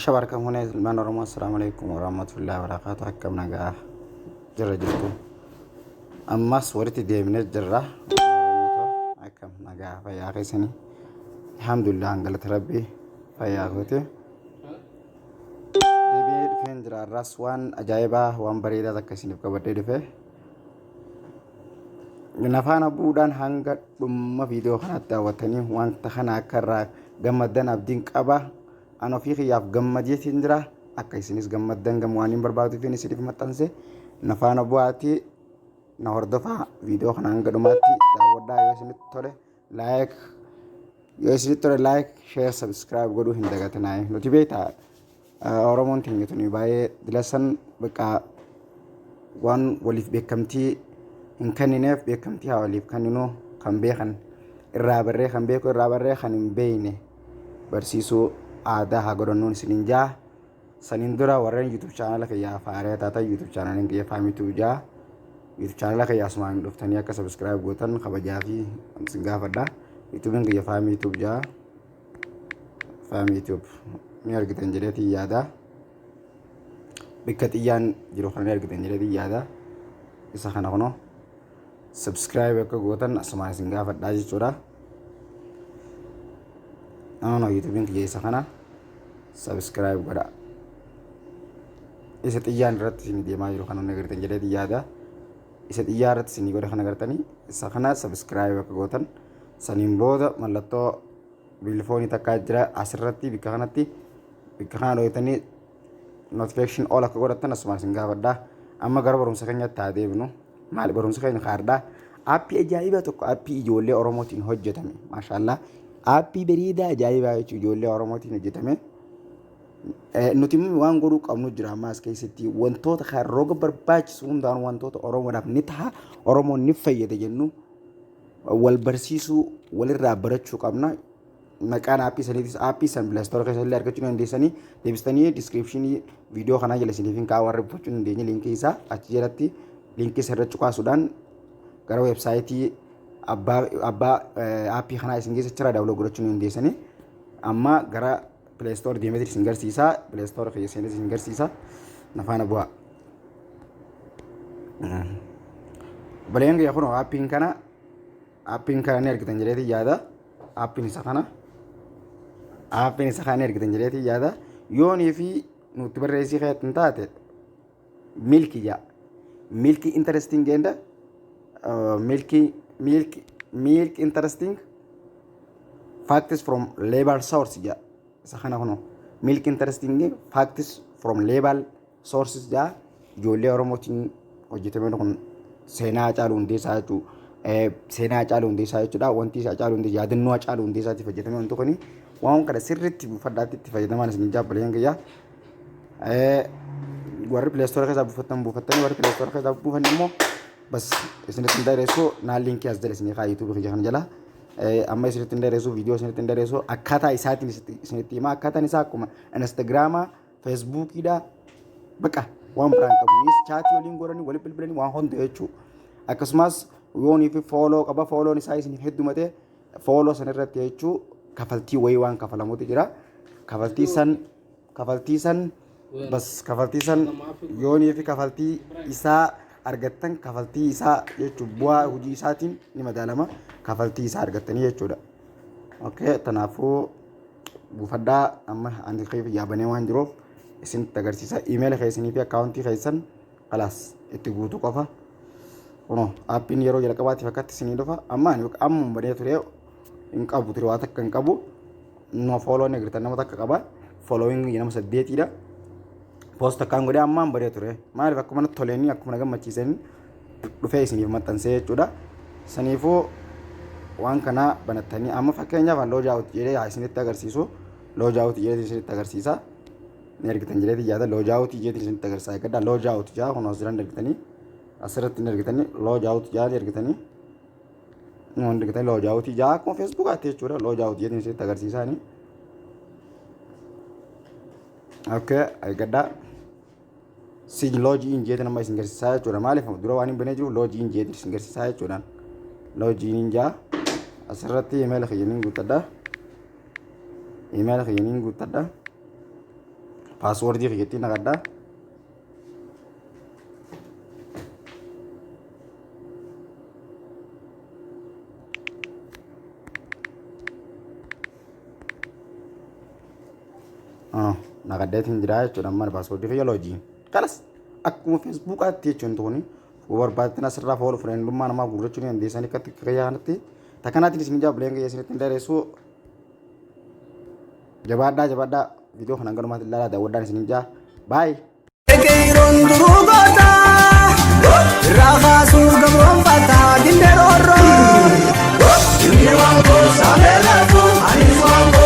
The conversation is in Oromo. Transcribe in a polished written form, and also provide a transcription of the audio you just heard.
Ashama harka fuunee ilmaan Oromoo, assalaamu alaikum warahmatullahi wabarakatuh. Akkam nagaa jirra jirtu? Ammas walitti deebinee jirra. Akkam nagaa fayyaa keessanii? Alhamdulillah, galata rabbii, fayyaa kooti. Deebi'ee dhufeen jira. Har'as waan ajaa'ibaa, waan bareedaa takka isiniif qabadhee dhufe. Nafaana bu'uudhaan hanga dhuma viidiyoo kanaatti daawwattanii wanta kana akka irraa gammaddan abdiin qaba. An ofii kiyyaaf gammadeetiin jira. Akka isinis gammaddan gam waan hin barbaaduufin isiniif maxxanse. Nafaana bu'aatii na hordofaa, viidiyoo kana hanga dhumaatti daawwadhaa. Yoo isinitti tole like, yoo isinitti tole like, share, subscribe godhuu hin dagatinaa. Nuti beektaa, Oromoon teenya tuni baay'ee dilasan bakka waan waliif beekamtii hin kennineef, beekamtii haa waliif kenninu. Kan beekan irraa barree, kan beeku irraa barree, kan hin beekne barsiisuu aadaa haa godhannuun isiniin jaa. Saniin dura warreen YouTube channel kiyyaa faaree taatan, YouTube channeliin kiyya Faamituu jaa. YouTube channel kiyya asumaan dhuftanii akka subscribe gootan kabajaa fi isin gaafadha. YouTubein kiyya Faamii YouTube jaa. Faamii YouTube ni argitan jedheetiin yaada. Bikka xiyyaan jiru kana ni argitan jedheetiin yaada. Isa kana kunoo subscribe akka gootan asumaan isin gaafadhaa jechuudha. Ano YouTubein kiyya isa kana subscribe godha. Isa xiyyaan irratti isin deemaa jiru kana ni agartan jedheetiin yaada. Isa xiyyaa irratti isin godhe kana agartanii, isa kana subscribe akka gootan. Saniin booda mallattoo bilfoonii takkaa jira asirratti, bikka kanatti, bikka kana dhoytanii notification all akka godhattan asumaan isin gaafadha. Amma gara barumsa keenyatti haa deebinu. Maali barumsa keenya kaardhaa? Aappii ajaa'ibaa tokko, aappii ijoollee Oromootiin hojjetame. Maashaallah. Aappii bareedaa ajaa'ibaa jechuun ijoollee Oromootiin hojjetame. Nuti immoo waan godhuu qabnu jira. Amma as keessatti wantoota kan roga barbaachisu hundaan, wantoota Oromoodhaaf ni ta'a, Oromoon ni fayyada jennu wal barsiisuu, walirraa barachuu qabna. Maqaan aappii saniitis, aappii san Play Store keessa illee argachuu ni dandeessanii. Deebistanii description viidiyoo kanaa jala isiniif hin kaa'u. Warri buufachuu hin dandeenye liinkii isaa achi jalatti, liinkii isa irra cuqaasuudhaan gara weebsaayitii abbaa aappii kanaa isin geessa jira, download godhachuu ni dandeessanii. Amma gara Play Store deemeetiin isin garsiisa. Play Store keessa seenee isin garsiisa. Na faana bu'aa. Baleen kiyya, kun aappiin kana ni argitan jedheetiin yaada. Aappiin isa kana. Aappiin isa kana ni argitan jedheetiin yaada. Yoonii fi nuti barreessii keetti hin taate milki jaa. Milki interesting and milki milk milk interesting facts from label source jaa. Isa kana kunoo milk interesting facts from label sources jaa. Ijoollee Oromootiin hojjetame kun seenaa Hacaaluu Hundeessaa jechuudha. Seenaa Hacaaluu Hundeessaa jechuudha. Wanti Hacaaluu Hundeessaa, yaadannoo Hacaaluu Hundeessaatiif hojjetame wanti kuni. Waan kana sirriitti buufadhaatti itti fayyadamaan isin jaabbaleen kiyya. Warri Play Store keessaa buufattan buufattanii, warri Play Store keessaa buufan immoo bas isinitti hin dheeressu. Naan liinkii as jala isinii kaa YouTube kiyya kana jala. Amma isinitti hin dheeressu, viidiyoo isinitti hin dheeressu, akkaataa isaatiin isinitti hima. Akkaataan isaa akkuma Instagraamaa, Feesbuukiidha. Baqa waan biraan qabu. Nis chaatii waliin godhanii, waliin bilbilanii, waan hunda jechuudha. Akkasumas yoonii fi follow qaba. Follown isaa isiniif heddumate, follow san irratti jechuu kafaltii wayii waan kafalamutu jira. Kafaltii san bas, kafaltii san yoonii fi kafaltii isaa argattan, kafaltii isaa jechuun bu'aa hojii isaatiin ni madaalama, kafaltii isaa argattanii jechuudha. Okay, kanaafuu buufadhaa. Amma ani yaabanee waan jiruuf isinitti agarsiisa. Iimeela keessanii fi akkaawuntii keessan kalaas itti guutuu qofa. Kunoo aappiin yeroo jalqabaatiif akkatti isinii dhufa. Amma ani amma banee ture, hin qabu ture, waa takka hin qabu. No follow ni agartan, nama takka qaba. Following nama saddeetiidha. Post akkaan godhee ammaan banee ture. Maaliif? Akkuma natti toleenii, akkuma na gammachiisanii dhufee isiniif maxxansee jechuudha. Saniifuu waan kana banattanii, amma fakkeenyaaf log out jedhee haa isinitti agarsiisu. Log out jedhee isinitti agarsiisa. Ni argitan jedheeti yaada. Log out jedhee isinitti agarsiisa. Eeggadhaa, log out jaa. Kun as jiran argitanii, asirratti ni argitanii, log out jaa ni argitanii. Ni argitanii, log out jaa, akkuma Feesbuukaatti jechuudha. Log out jedhee isinitti agarsiisaani. Okay, eeggadhaa. Si log in jeetiin amma isin garsiisaa jechuudha. Maaliif? Dura waan hin banee jiru log in jeetiin isin garsiisaa jechuudha. Log in jaa, asirratti imeela kiyyaniin guuttadha. Imeela kiyyaniin guuttadha. Paaswoordii kiyyattii naqadha. Naqadheetiin jira jechuudha amma paaswoordii kiyya login. Kalas, akkuma Feesbuukaatti jechuun kuni barbaaddan asirraa follow friendummaa namaa guurrachuu ni dandeessanii akkatti kiyya kanatti. Takkanaatiin isin jaa buleen kiyya isinitti hin dheeressu. Jabaadhaa, jabaadhaa, viidiyoo kana galumaatti ilaalaa daawwadhaan isin jaa. Baay'ee. Qeeroon duruu goota irraa kaasuuf gabroonfata dinderoorroo. Dindirwaan koo saamee.